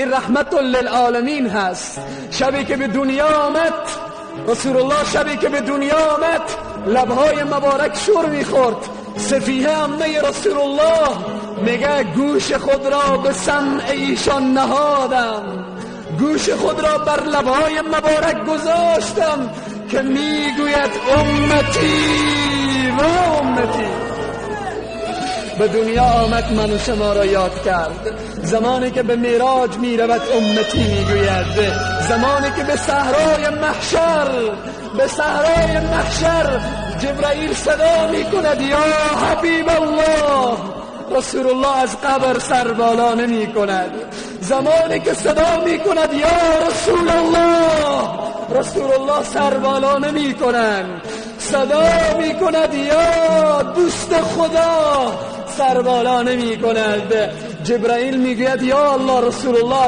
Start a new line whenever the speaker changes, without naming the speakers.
Ин раҳматун лилъоламин ҳаст. Шабе ки ба дунё омад расулуллоҳ, шабе ки ба дунё омад, лабҳои муборак шӯр мехӯрд. Сафия аммаи расулуллоҳ мегӯяд: гӯши худро ба самъи эшон ниҳодам, гӯши худро бар лабҳои муборак гузоштам, ки мегӯяд: умматӣ ва умматӣ. Ба дунё омад, ман ва шуморо ёд кард. Замоне ки ба меъроҷ меравад, умматӣ мегӯяд. Замоне ки ба саҳрои маҳшар, ба саҳрои маҳшар Ҷабраил садо мекунад: ё ҳабибаллоҳ, расулуллоҳ аз қабр сар боло намекунад. Замоне ки садо мекунад: ё расулаллоҳ, расулуллоҳ сар боло намекунанд. Садо мекунад: ё дӯсти худо, сар боло намекунад. Ҷабраил мегӯяд: ё аллоҳ, расулуллоҳ.